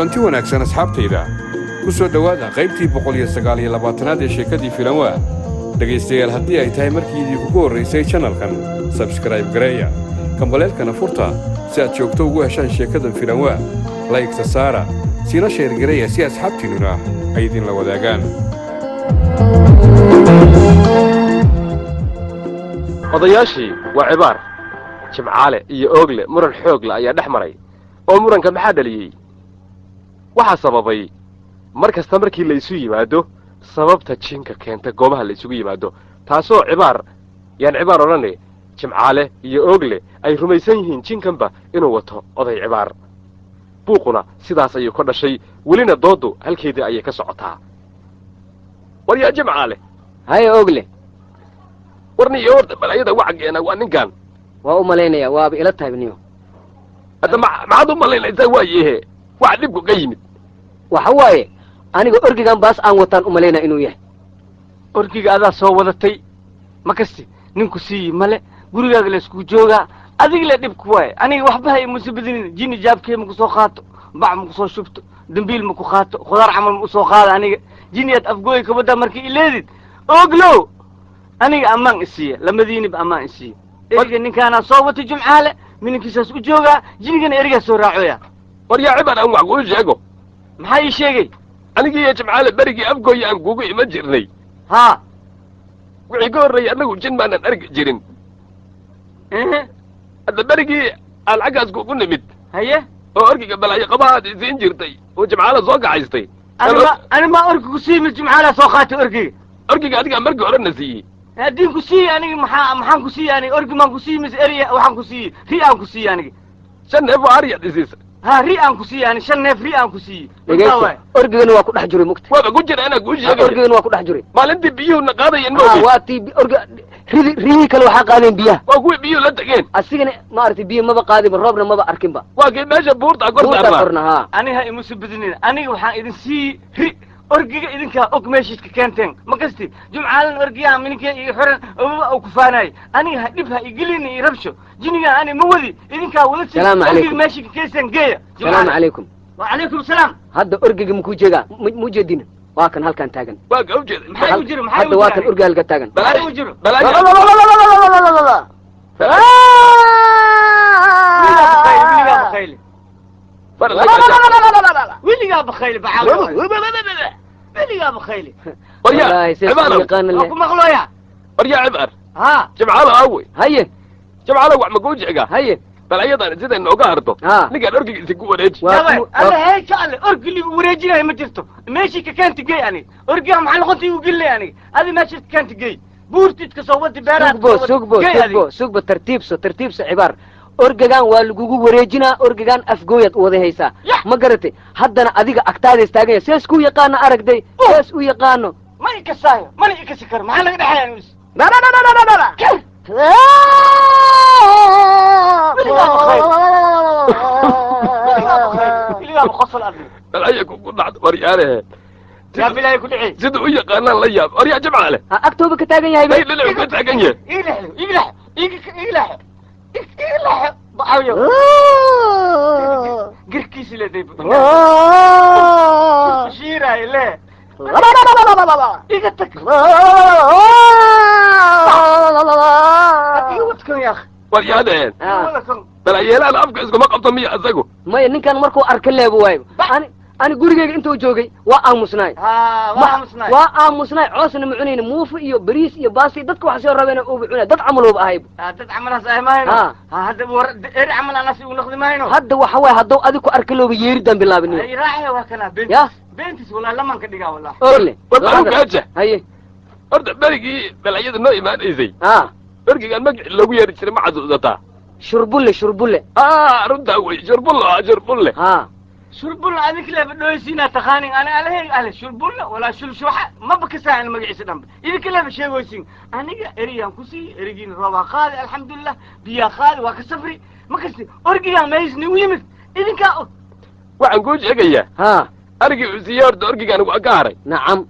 Kulanti wanaagsan, asxaabtayda. Ku soo dhowaada qaybtii 129aad ee sheekadii Filanwaa. Dhegaystayaal, haddii ay tahay markii idinkugu horraysay channelkan, subscribe gareeya, gambaleelkana furta si aad joogto ugu heshaan sheekadan Filanwaa. Like-ta saara, siina share gareeya si asxaabtiinnuna ay idinla wadaagaan. Odayaashii waa Cibaar, Jimcaale iyo Oogle. Muran xoogle ayaa dhex maray. Oo muranka maxaa dhaliyey? Waxaa sababay mar kasta markii la isu yimaado sababta jinka keenta goobaha la isugu yimaado, taasoo Cibaar yaan Cibaar odhane, Jimcaale iyo Oogle ay rumaysan yihiin jinkanba inuu wato oday Cibaar. Buuquna sidaas ayuu ka dhashay, welina dooddu halkeedii ayay ka socotaa. War yaa Jimcaale! Haye, Ogle. Warniyo horta balaayada waxa keena waa ninkan. Waa u malaynaya, waaba ila tahay niyo. Hadda maxaad u malaynaysaa? Waayehe, waxa dhibku ka yimid. Waxa waaye, aniga orgigan baas aan wataan u malaynaya inuu yahay. Orgiga adaa soo wadatay, ma kasti ninku siiyi male, gurigaaga la iskugu joogaa, adiga le dhibku waaye. Aniga waxba hay musa badinin. Jini jaabkee maku soo qaato, bac maku soo shubto, dambiil maku qaato, khudaar camal ma usoo qaada. Aniga jiniyaad Afgooy kabaddaa markii ileedid. Oglow, aniga ammaan isiiya, lamadiinib ammaan isiiya. Eriga ninkaanaa soo watay, Jumcaale, mininkiisaas u joogaa, jinigana erigaa soo raacoya. War yaa Cibaar, aan wax kuu sheego. Maxaa ii sheegay? Anigii iyo Jimcaale berigii Afgooya aan kugu iman jirnay, haa, wixii ka horreeyey annagu jin maanan arki jirin. Hadda berigii aan xaggaas kugu nimid, oo orgiga balaayo qabahaad isiin jirtay oo Jimcaale soo kaxaystay. Anima anima orgi ku sii mid, Jumcaalaa soo qaatay orgiga. Orgiga adigaa markii hore na siiyey. Haddii ku siiye aniga, maxaan ku siiye aniga? Orgi maan ku siiye mise eri waxaan ku siiye? Ri aan ku siiye aniga. 5 neef oo ariyaad isiisa. Ha, ri aan ku siiye ani, 5 neef ri aan ku siiye. Dhegeysta, orgigana waa ku dhex jiray, mugta. Waaba ku jira, anaa kuu sheegaya. Orgigana waa ku dhex jiray. Maalintii biyuhu na qaadayeen, ha ma ogid? Waa tii orgi ridi, rihii kale waxaa qaadeen biyaha. Waa kuwii biyuhu la tageen. Asigana maaragtay biyo maba qaadinba, roobna maba arkinba. Waa kii meesha buurta kor buurtaa saarnaa. Korna, haa. Aniga ha imusa badinin. Aniga waxaan idin siiye ri, orgiga idinkaa og meeshiiska keenteen, ma kasti. Jumcaalan orgiyaha mininkee iyo xiran obaba u kufaanaay. Aniga ha dhib ha igelin iyo rabsho. Jiniga ani ma wadi, idinkaa wada sii. Salaamu orgiga calaykum. meeshii ka keyseen geeya. Salaamu calaykum. Wacalaykum salaam. Hadda orgiga makuu jeegaa? Mu jeedina? Waa kan halkan taagan. Waa ka ujeeda. Maxaa u jiro? Maxaa Hadda u waa jiro? kan orgiga halka taagan. Maxaa u jiro? Balaayo. Weligaa bakayli, weligaa bakayli, bacaawi, weligaa bakayli. Waryaa Wallaahi sidaas Cibaar. yaqaana Waa le. ku maqlooya. Waryaa Cibaar. Ha. Jimcaale aawe? Haye. Jimcaale, wax ma kuu sheegaa? Haye. Balaayadan siday nooga harto, ninkaan orgiga isinku wareeji. Waa Yaabay, alle heeja, alle orgi ligu wareejinayo ma jirto. Meeshii ka keenta gey. Aniga orgiga maxaa noqonta igu gelilay aniga? Adi meeshii ka keenta gey, buurtiid ka soo wadi, beeraad. Sugbo, sugbo, sugbo, sugbo, tartiibso, tartiibso, Cibaar. Orgagan waa lagugu wareejinaa. Orgagan Afgooyaad u wada haysaa. Ya. Ma garatay? Haddana adiga agtaada istaaganya, sees ku yaqaano, aragday, sees u yaqaano. Ma ikasaayo, mana ikasi karo. Maxaa laga dhexeeya aniga? Weligaa bakayl, weligaa bakayl, weligaa qosol adiga. Balaayo kugu dhacdo, waryaalehe. Yaa bilaahi ku dhici. Sida u yaqaanaan la yaab. Waryaa Jimcaale. Ha, agtooba ka taagan yahay. Bay dhinacu ka taagan yahay. Iga leexdo, iga leexo, iga leexo, iga leexo, bacaawiyo garkiisi leeday shiiraay le. Iga tag, iga wadkan yaakh. Waryaadeen. Wadakan. Balaayeelahan afka iskuma qabto miya isagu? Maya, ninkan markuu arka leeba waayo. Ani gurigeyga intuu joogay waa aamusnaay. Ha, waa aamusnaay. Waa aamusnaay, coosna ma cunayni, muufa iyo bariis iyo baasti dadka waxa soo rabeen uuba cunay, dad camal uuba ahayb. Ha, dad camalaas ahi maayno. Ha. Ha, hadda war eri camal anas igu noqdi maayno. Hadda waxa waye, hadduu adig ku arka looba yeeridan bilaabin. Ay raacaya, waa kana beentis. Ya. Beentis wallahi laman ka dhigaa wallahi. Orle. War baan gaaja. Haye. Horta berigii balaayada noo imaanaysay, orgigaan magaci loogu yeeri jiray ma xasuusataa? Shurbulle, Shurbulle. Ah, runtaa wey, Shurbulle, ah, Shurbulle. Ha. Shurbulla adink leba dhoysiina taqaanin. Ani alahey ale shurbulla walaa shulshuxa maba kasaacan magaciisa dhanba, idinka leba sheegoysin. Aniga eriyaan ku siiy, erigiina roobaa qaadi, alxamdulilah, biyaa qaadi, waa ka safri. Ma kasti orgigaa maysni u yimid, idinkaa og. Waxaan kuu sheegayaa, arigii uu siiyey horta orgigaan waa ka haray. Nacam.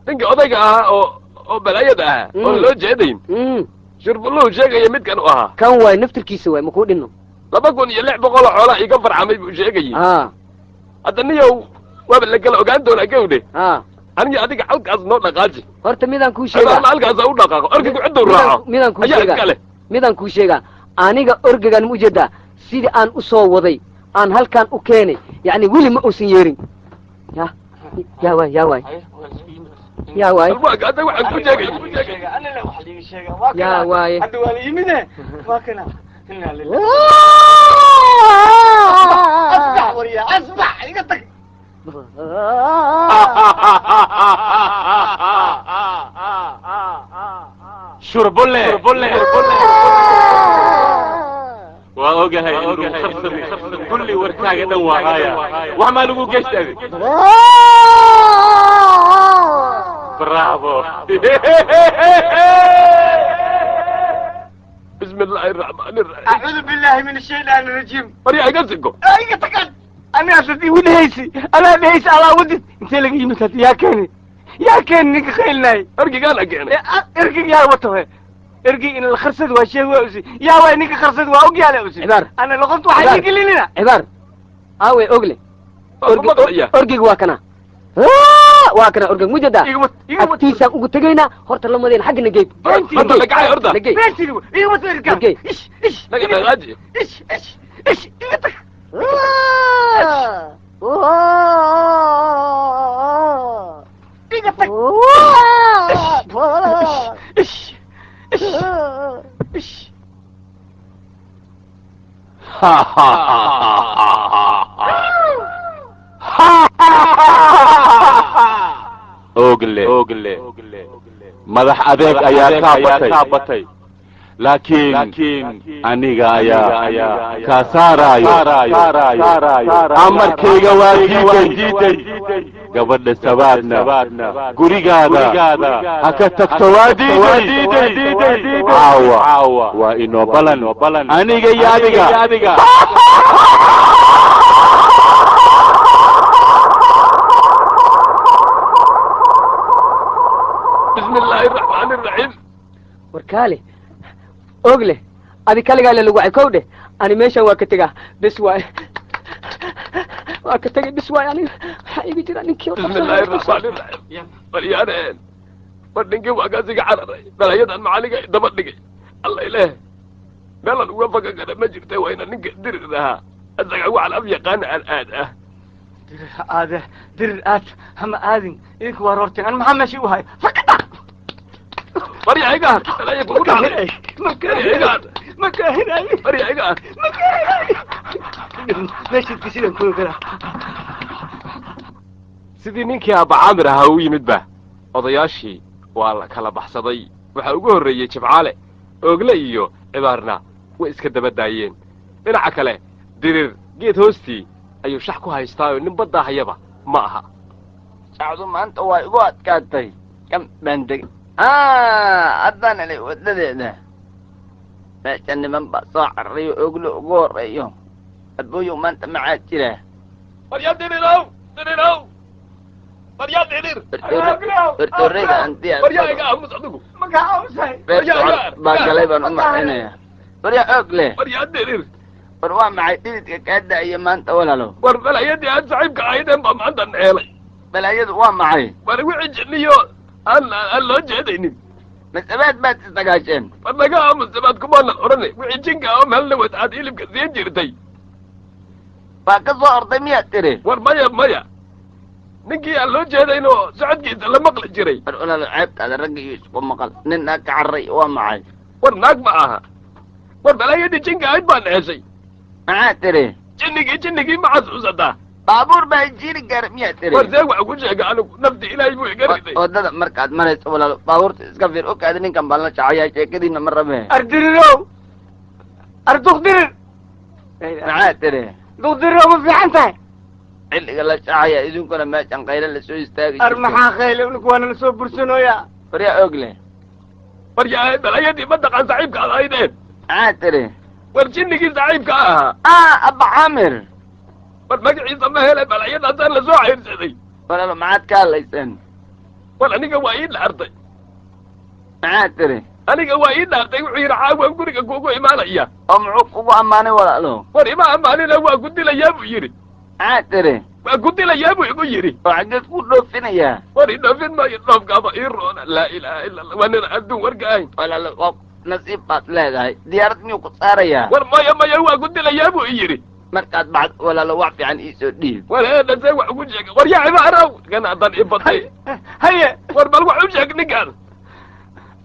Ninka odayga ahaa oo balaayada ahaa oo loo jeedayn, Shurbulluhu sheegaya midkan u ahaa. Kan waay, naftirkiisa waay, makuu dhinno. 2600 oo xoolaa iga farcamay buu sheegayey. Hadda niyow waaba la kala ogaan doonaa gawdhe. Haa. Aniga adiga halkaas noo dhaqaaji. Horta midaan kuu Alla sheegaa. Halkaas u dhaqaaqo orgigu cidduu raaco. Midaan kuu ayaa sheegaa. Iska leh. Midaan kuu sheegaa, aniga orgegan ma ujeedaa sidii aan u soo waday aan halkaan u keenay, yacni weli ma uusan yeerin. Ya yaa waay, yaa waay, yaa waay. Alwaag hadda waxaan ku sheegay. Yaa waaye. Hadda waa la yimide, waa kana. Inaa lillahi. Asbax warya, asbax, iga tag. Shurbulle, waa ogahay in lagu qabsaday kulli warkaaga dhan waa haaya. Wax maa lagu geysta adig? Bravo. Bismi illaahi araxmaani iraxiim. Acuudu billahi min ashaytaan arajiim. Waryaa iga sigo. Iga tagan. Anigaas hadii wadahaysi adaa dhehaysi alaa wadid. Intee laga yimid hadda? Yaa keeni, yaa keeni ninka qaylinay? Orgigaana keenay. Ergig yaa wato he? Ergig in la kharsad waa sheeg waa usi. Yaa waay ninka kharsad? Waa ogyaale usi. Cibaar. Ana loqonta waxaa Cibaar. ii gelinina. Cibaar, aawe ogle? Waa ku maqlaya. Orgiga waa kana, waa kana orgig mujada. Iga wad, iga wad. Agtiisaan ugu tegaynaa. Horta lamadeen xagga nagey. Horta lagacay horta. Nagey. Beentini iga wad ergaa. Nagey. Ish ish. Naga dhaqaaji. Ish ish ish, iga tag. Iga tag. Ish ish ish. Ogle, madax adeeg ayaa kaa batay, laakiin aniga ayaa kaa saaraayo. Amarkayga waa diiday. Gabadha sabaadna gurigaada ha ka tagto, waa diiday. Caawa waa inoo balan aniga iyo adiga. Bismi illaahi araxmaani iraxiim. Warkaale ogle, adi kaligaa le lagu wacay kow dheh. Ani meeshan waa ka tegaa, bes waay, waa ka tegay, bis waay. Aniga waxaa iga jira ninkii oo Bismi illaahi araxmaani iraxiim. Waryaaneen, war ninkii waa kaasiga cararay. Balaayadan macaliga daba dhigay. Alla ilaah, meelan uga fakan kara ma jirta. Waa ina ninka dirir ahaa asaga waxaan af yaqaana aan aad ah. Dirir ha aade, dirir aad hama aadin. Idinka waa roorteen, an maxaa meesha u hayo? Fakada. Waryaa iga har, balaaya kugu dhacday. Waryaa iga har. Makaahinayo. Waryaa iga har. Meesha sidan kuga galaa. Sidii ninkii aabba Caamir ahaa u yimid ba odayaashii waa la kala baxsaday. Waxaa ugu horreeyey Jibcaale. Oogle iyo Cibaarna way iska daba daayeen. Dhinaca kale Dirir geed hoostii ayuu shax ku haystaa oo nin baddaa hayaba ma aha. Sacdu maanta waa igu adkaatay, kam baan degay haddaan helay wadadeeda. Meesha niman baa soo cararayo, Oglo ugu horeeyo. Abooyow, maanta maxaa jira? Waryaa Dirirow, Dirirow, waryaa Dirir. Hortooreyda hanti. Waryaa iga aamus adigu. Beer baa galay baan u macinaya. Waryaa oog leh. Waryaa Dirir. War waa maxay dhididka kaa da'aya maanta, walaalo? War balaayadii aan saaxiibka ahaydeen baa maanta neelay. Balaayadu waa maxay? War wixii jinniyo aan loo jeedaynin. Masabaad baad isdagaasheen? War naga aamusabaad kumaanan odhanay. Wixii jinka oo meelna wad aad hilibka siin jirtay baa ka soo orday miyaad tiri? War maya, maya, ninkii aan loo jeedayn oo socodkiisa la maqli jiray. War walaalo, ceebtaada ragga iyo isku maqal. Nin naag ka carray waa maxay? War naag ma aha. War balaayadii jinka ahayd baan heshay. Maxaa tiri? Jinnigii ma xasuusataa? Baabuur baa jiiri gaara miyaad tiri? War see wax ku sheega anigu? Nafti Ilaahay buu iga riday. Waddada markaad marayso, walaalo, baabuurta iska fiir. Okaada ninkan baan la jacayaa, sheekadiina ma rabe. Ardirirow, arduqdirir. Maxaa tiri? Duqdirirow, ma fiican tahay? Xilliga la jacaya idinkuna meeshan qayle lasoo istaagi. Ar maxaa qayle? Ninku waana lasoo bursanooyaa. Waryaa og leh. War yaa balaayadii ma taqaan saaxiibka aad ahaydeen? Maxaa tiri? War jinnigii saaxiibka ahaa. Ah, Abba Caamir. War magaciisa ma hele, balaayadaasaan lasoo xayrsaday. Walaalo, maxaad ka hadlayseen? War aniga waa ii dhaartay. Maxaa tiri? Aniga waa ii dhaartay. Wuxuu yidhi caawan guriga kuugu imaanaya. Oo muxuu kugu ammaanay, walaalo? War ima ammaanina, waa ku dilayaa buu yidhi. Maxaa tiri? Waa ku dilayaa buu igu yidhi. Oo xaggeed ku dhoofinayaa? War i dhoofin maayo, dhoofkaaba ii roona. Laa ilaaha illa Allah, waa nin adduun warka ahayn. Walaalo, waa nasiib baad leedahay. Diyaarad miyuu ku saarayaa? War maya maya, waa ku dilayaa buu i yidhi. Markaad baxd walaalo, wax fiican iisoo dhiib. War eedhasee wax ugu sheega? War yaa cibaarow, kan haddaan i batay. Haye. War bal wax u sheeg ninkaan.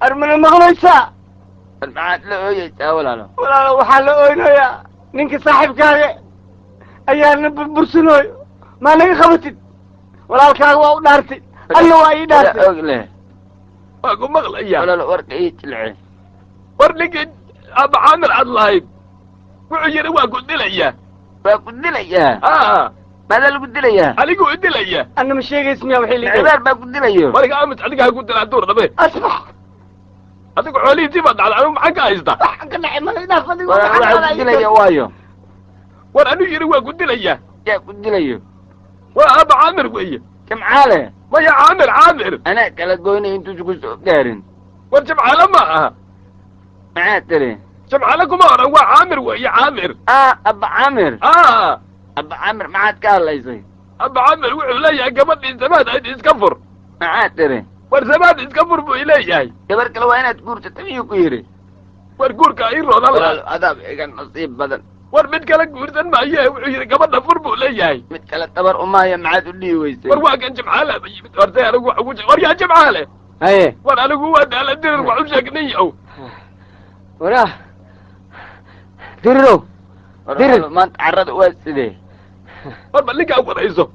Armana maqlaysaa? War maxaad la ooyeysaa, walaalo? Walaalo, waxaa la oynayaa ninka saaxiibkaaga ayaa na burbursanooyo. Maa naga qabatid? Walaalkaaga waa u dhaartay, alla waa ii dhaartay. Og leh. Waa ku maqlayaa. Walaalo, warka ii jilce. War ninkii aaba Caamir aad lahayd wuxuu yidhi waa ku dilayaa. Waa ku dilayaa? Aa. Maadaa lagu dilayaa? Anigu i dilayaa. Anna ma sheegays miya waxay liiday? Cibaar baa ku dilayo. Wariga aamus, adiga ha ku dila hadduu rabe. Asbax. Adigu xoolihiisii baa dhacday, anigu maxaan ka haystaa? Waxaan ka dhacay mala dhaaf adigu. Walaalo, waxaa ku dilaya waayo? War anuu yidhi waa ku dilayaa. Yaa ku dilayo? Waa aaba Caamir weeye. Jamcaale? Maya, Caamir, Caamir. Anaa kala goynay intuusan ku soo gaarin. War Jamcaale ma aha. Maxaa tiri? Jamcaale kuma oran, waa Caamir weeye, Caamir. Ah, abba Caamir. Aa. Abba Caamir, maxaad ka hadlaysay? Abba Caamir wuxuu leeyahay gabadhii samaad ayd iska fur. Maxaa tiri? War samaad iska fur buu ileeyahay. Gabar kale waa inaad guursato miyuu ku yidhi? War guurka ii roodan Walaalo, la. adaab iga nasiib badan. War mid kale guursan maaye, wuxuu yidhi gabadha fur buu leeyahay. Mid kale tabar umaayo, maxaad u dhihi weysay? War waa kan Jimcaale ba yimid. Hortay anigu wax ugu sheeg. War yaa Jimcaale. Haye. War anigu waa daala, Dirir wax u sheeg nin yow. Waraa Dirirow. War Dirir. walaalo, maanta carrada waa sidee? War bal ninkaa warayso.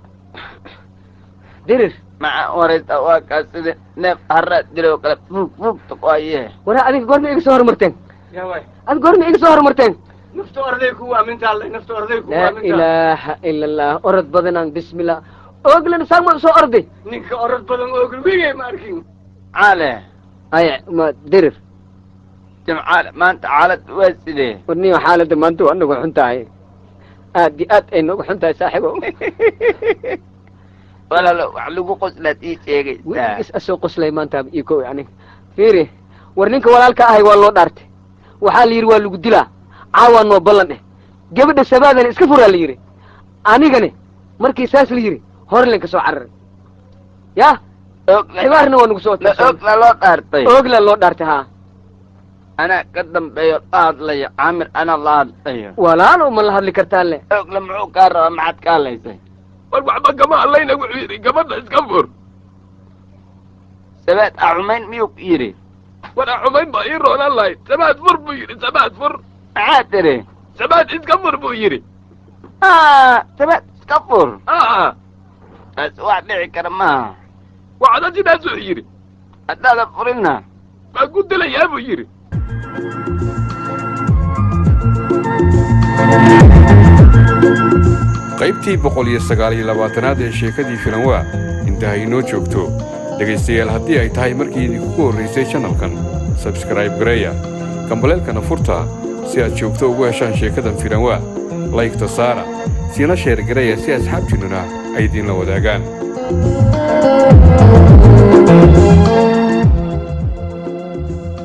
Dirir. Maxaa waraysta? Waa kaa side neef harraad diloo kale fuug fuugta ku hayee. Waraa, adiga goorma iga soo horumarteen? Yaa waay? Adiga goorma iga soo horumarteen? Nafta orday ku waaminta alle, nafta orday ku Laa waaminta. ilaaha ila Allah, orod badanaan, bismillah, ooglan saagma soo orday. Ninka orod badan oogl wigay ma arkin. Caale. Haye, ma Dirir. Jimcaale, maanta xaalad waa sidee? Warniyo, xaaladda maanta waa nagu xun tahay, aad iyo aad ay nagu xun tahay, saaxiibo. Walaalo, wax lagu qoslaad ii sheegaysaa. Weligiis asoo qoslay maanta io kow aniga fiiri. War ninka walaalka ahay waa loo dhaartay, waxaa la yidhi waa lagu dilaa, caawaa noo ballan eh, gabadha sabaadana iska furaa la yidhi. Anigane markii saas la yidhi horlen ka soo cararay ya. Oogla. Xibaarna waa nagu soo. Ma oogla loo dhaartay? Oogla loo dhaartay, haa. Anaa ka dambeeyo la hadlayo Caamir, anaa la hadlayo. Walaalo, ma la hadli kartaan le. Oogla muxuu kaa rabaa? Maxaad ka hadlaysay? War waxba kama hadlayna, wuxuu yidhi gabadha iska fur. Sabaad axumayn miyuu ku yidhi? War axumayn baa ii roonaan lahayd. Samaad fur buu yidhi, samaad fur. Maxaa tiri? Samaad iska fur buu yidhi. Ah, sabaad iska fur. Aa. Taas wax dhici kara maaha. Wacda sidaasuu yidhi. Haddaada furinna? Waa ku dilayaa buu yidhi. Qaybtii 129aad ee sheekadii Filanwaa inta hay inoo joogto. Dhegaystayaal, haddii ay tahay markii idinkugu horraysay channelkan, subscribe gareeya, gambaleelkana furta si aad joogto ugu heshaan sheekadan Filanwaa. Like-ta saara, siina share gareeya si asxaabtiinnuna ay idinla wadaagaan.